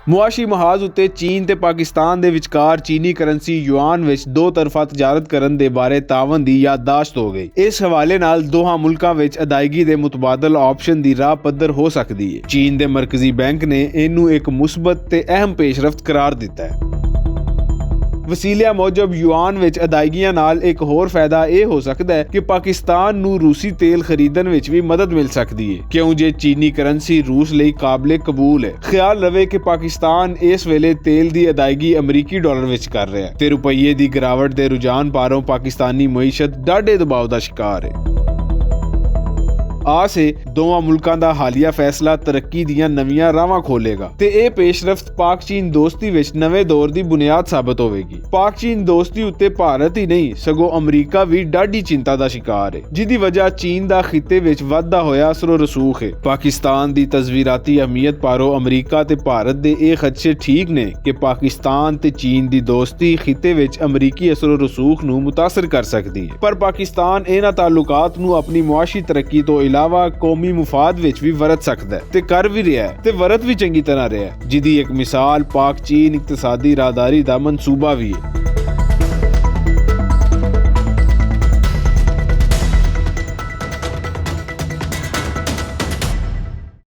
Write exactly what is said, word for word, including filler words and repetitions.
معاشی محاذ اتے چین تے پاکستان دے وچکار چینی کرنسی یوان وچ دو طرفہ تجارت کرن دے بارے تعاون دی یادداشت ہو گئی۔ اس حوالے نال دوہاں ملکاں وچ ادائیگی دے متبادل آپشن دی راہ پدر ہو سکدی ہے۔ چین دے مرکزی بینک نے اینوں ایک مثبت تے اہم پیش رفت قرار دتا ہے۔ وسیلیاں موجب یوان وچ ادائیگیاں نال ایک ہور فائدہ اے ہو سکدا ہے کہ پاکستان نوں روسی تیل خریدن وچ وی مدد مل سکدی ہے، کیوں جے چینی کرنسی روس لئی قابل قبول ہے۔ خیال رہے کہ پاکستان اس ویلے تیل دی ادائیگی امریکی ڈالر وچ کر رہا ہے تے روپیے دی گراوٹ دے رجحان پاروں پاکستانی معیشت ڈاڈے دباؤ دا شکار ہے۔ آس ہے دوواں ملکاں دا حالیہ فیصلہ ترقی دیاں نویاں راہواں کھولے گا تے اے پیش رفت پاک چین دوستی وچ نویں دور دی بنیاد ثابت ہوے گی۔ پاک چین دوستی اتے بھارت ہی نہیں سگوں امریکہ وی ڈاڈی چنتا دا شکار ہے، جدی وجہ چین دا خطے وچ ودھدا ہویا اثر و رسوخ ہے۔ پاکستان دی تزویراتی اہمیت پاروں امریکہ تے بھارت دے اے خدشے ٹھیک نے کہ پاکستان تے چین دی دوستی خطے وچ امریکی اثر و رسوخ نوں متاثر کر سکدی ہے، پر پاکستان انہاں تعلقات نوں اپنی معاشی ترقی توں علاوہ قومی مفاد وچ وی ورت سکدا ہے تے کر وی رہیا ہے تے ورت وی چنگی طرح رہیا ہے، جدی ایک مثال پاک چین اقتصادی راہداری دا منصوبہ وی ہے۔